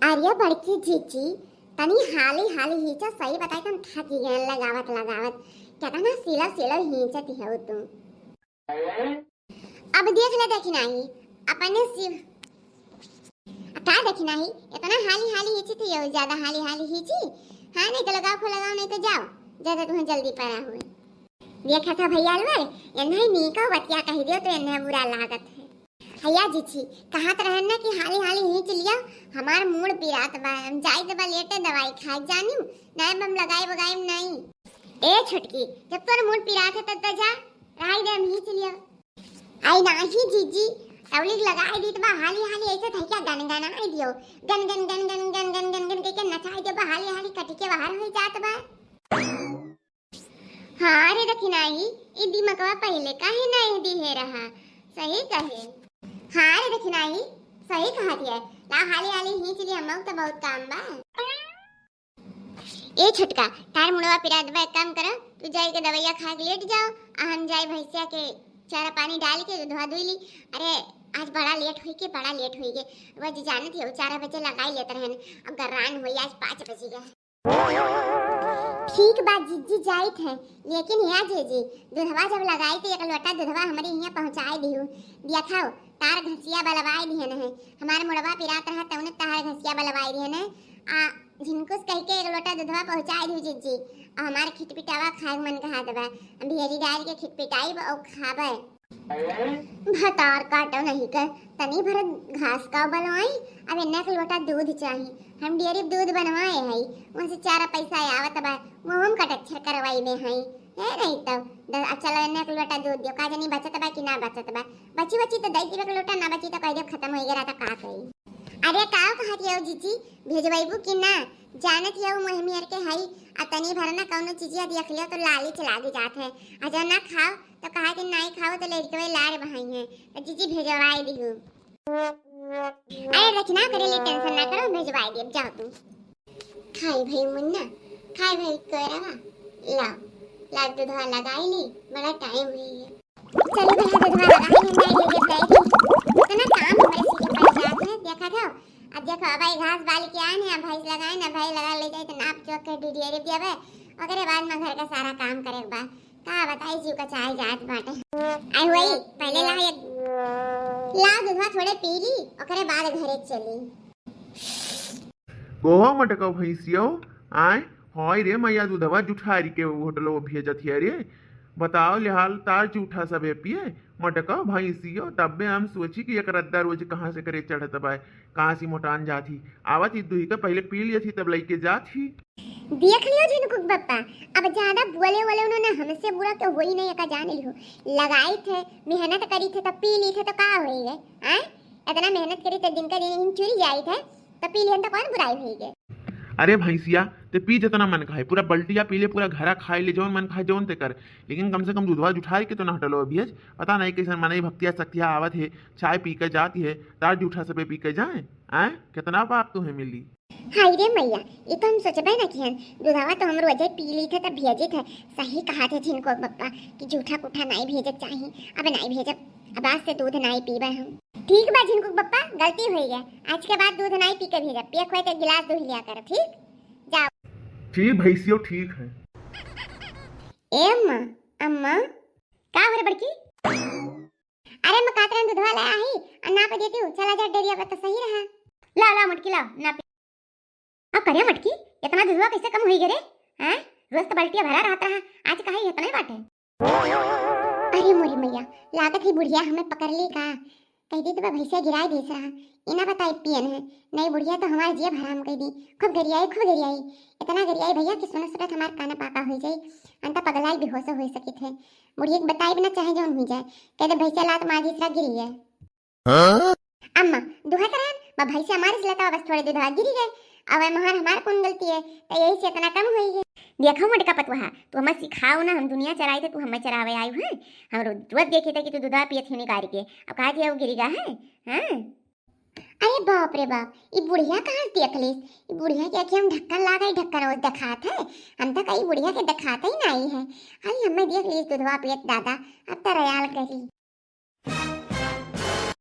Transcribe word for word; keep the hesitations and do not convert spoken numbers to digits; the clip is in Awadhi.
अरे बड़की जीजी, तनी हाली हाली हींचा, सही बताई तुम थक गए लगावत लगावत। केतना सिला सिला हींचत हो तुम। अब देख ले दखिनाही, अपने सिव का दखिनाही, इतना हाली हाली हींची थी, ज्यादा हाली हाली हींची। हाँ, नहीं तो लगाओ खो लगाओ, नहीं तो जाओ, ज्यादा तुम्हें जल्दी पड़ा हुए। देखा था भैया अलवर, एन्हे नीको बतिया कही दियो तो एन्हे बुरा लागत है। हैया जीजी, कहत रहन ना कि हाली हाली हींच लिया, हमार मूड़ पिरात बा, हम जाई दबा लेटे दवाई खाए जानिम, नाय हम लगाई बगाई नहीं। ए छोटकी, जब तोर मूड़ पिरात है तब तो जा, रहाई दे हम हींच लिया। आई नाही जीजी, तौलिक लगाई दीत बा, हाली हाली ऐसे थैका गन गन आई दियो, गन गन गन गन गन गन गन गन के, के नचाई दे बा, हाली हाली कटी के बाहर हो जात बा। हाँ रे दखिनाही, ई दिमकवा पहिले काहे नाहीं दिहे रहा? सही कहे। हाँ रे दखिनाही, सही कहत है। ला हाली हाली हींच ली, हमहू तो बहुत काम बा। ए छोटका, तार मुड़वा पिरात बा, एक काम करो, तू जाई के दवाइया खा के लेट जाओ, आ हम जाई भैंसिया के चारा पानी डाल के दूधवा दुई ली। अरे, आज बड़ा लेट होई के, बड़ा लेट होई के। वह जी जानत है, वो चार बजे लगाई लेत रहन, अब गर्रान होई, आज पाँच बजे गए। ठीक बा जीजी, जाइत है, लेकिन हिया जीजी, दूधवा जब लगाई तो एक लोटा दूधवा हमरे हिया पहुँचाए दिहू। देखो, तार घसिया बलवाए दिहन है, हमार मुड़वा पिरात रहा तौने तार घसिया बलवाए दिहन है। आ झिनकुस कह के एक लोटा दूधवा पहुँचाए दिहू जीजी। आ हमार खिटपिटावा खाए मन कहा दबा, हम भेजी डाल के खिटपिटाई और खाबे। भतार काटो नहीं के, तनी भर घास का बलवाई, अब इन्ना के लोटा दूध चाही। हम डेयरी दूध बनवाए हई, उनसे चार पैसा आवत बा, वो हम कटच्छर करवाई में हई। हे नहीं तो, द-, आ चलो इन्ना के लोटा दूध दियो, का जानी बचत बा कि ना बचत बा। बची बची तो दई दिबे के लोटा, ना बची तो कह दियो खत्म हो गया, तो का कही। अरे का कहत हो जीजी, भेजवाइबू कि ना? जानत हो मुँह मेर के हई, आ तनी भर ना कौनो चीजिया देख लियो तो लालच लाग जात है, आ जो ना खाओ तो कहा कि नाई खाओ तो लड़कवे लाड़ बहाई है, तो जीजी भेजवाई दिहू। अरे रखना करे ले, टेंशन ना करो, भेजवाई दिए, जाओ तुम। खाई भाई मुन्ना, खाई भाई कोरवा, लाओ, लाओ दूधवा लगाई ली, बड़ा टाइम हुई है। चलो भैया दूधवा लगाई ली, नहीं ले गए गए थे। इतना काम हमरे सीधे पड़ जात है, देखा था। अब देखो, अब आई घास बाल के आए ना, भैंस लगाए ना, भैंस लगा ले जाए तो नाप चोक के डीडीए दिया बे, ओकरे बाद में घर का सारा काम करे के बा। का बताई, जीव का चाहे जात बाटे। आई हुई, पहले ला एक, ला दूधवा थोड़े पी ली, ओकरे बाद घरे चली। कहो मटका भैंसियो, आय, हाय रे मैया, दूधवा जुठारी के होटलो भेजत हिया रे। बताओ ले हाल, तार जूठा सबे पिए। मटका भैंसियो, तब्बे हम सोची कि एक रद्दा रोज कहाँ से करे चढ़त बा, कहाँ से मोटान जात ही। आवत ही दुही के पहले पी लियत ही, तब लइके जात ही। देख लियो झिनकुक बप्पा, अब ज्यादा बोले वाले उन्होंने हमसे बुरा तो होई नहीं, एका जान लियो। लगाई थे, मेहनत करी थे, तब पी ली थे तो का होई गए, हैं? इतना मेहनत करी थे, दिन का दिन इन चुरी जाई थे, तो पी लियन तो कौन बुराई होई गए? अरे भैंसिया, ते पी जितना मन खाए, पूरा बल्टिया पी ले, पूरा घरा खाए ले, जौन मन खाए जौन ते कर, लेकिन कम से कम दूधवा जुठार के तो ना हटलो अभियज। पता नहीं कैसन मनई भक्तिया शक्तिया आवत है, चाय पी के जाती है, तार जूठा सबे पी के जाए, आए? कितना पाप तुम्हें मिली। हाय रे मैया, ई तो हम सोचबे ना किहन। दूधवा तो हम रोजे पी ली थे तब भेजे थे। सही कहा थे झिनको बप्पा कि जूठा कूठा नाई भेजे चाही। अब नाई भेजब, अब आज से दूध नाई पीबे हम। ठीक बा झिनको बप्पा, गलती होई गया, आज के बाद दूध नाई पी के भेजब। पिए खोए के गिलास दूध लिया कर, ठीक? जाओ। ठीक भैंसियो, ठीक है। ए अम्मा, अम्मा। का हो रे बड़की? अरे मैं कातरन दूधवा ले आई, आ नाप देती हूँ, चला जा डेरिया पर तो सही रहा। ला, ला मटकी ला, नापी। अब करे मटकी, इतना दूधवा कैसे कम हुई गे रे? हैं? रोज तो बल्टिया भरा रहत रहा, आज काहे इतना ही बाटे? अरे मोरी मैया, लागत ही बुढ़िया हमें पकड़ ली का? कह दी तो बा भैंसिया गिराए देस रहा, इना बताई पियन है। नहीं बुढ़िया तो हमार जेब हराम कह दी, खूब गरियाई, खूब गरियाई, इतना गरियाई भैया कि सुनत सुनत हमार कान पाका हो जाई, अंता पगलाई बेहोश हो सकित है। बुढ़िया के बताई बिना चाहे जौन हुई जाए, कह दे भैंसिया लात मार जिसरा गिरी है। हाँ? अम्मा, दुहा तरन, बा भैंसिया मारिस लेता बस थोड़े दूधवा गिरी गए, अब ए महार हमार कौन गलती है, तो यही से इतना कम हुई है। देखो मोटका पतुहा, तू हमें सिखाओ ना, हम दुनिया चराई थे, तू हमें चरावे आई है। हम रोज, रोज देखी थे कि तू दूधवा पियत ही निकाल के, अब कहा कि वो गिरी गा है, हाँ? अरे बाप रे बाप, ई बुढ़िया कहाँ देख लीस? ई बुढ़िया के आँखी हम ढक्कन लागाई, ढक्कन ओस देखात है। हम तो कई बुढ़िया के देखात ही नहीं है। आई हमें देख लीस दूधवा पियत दादा, अब तो रयाल करी।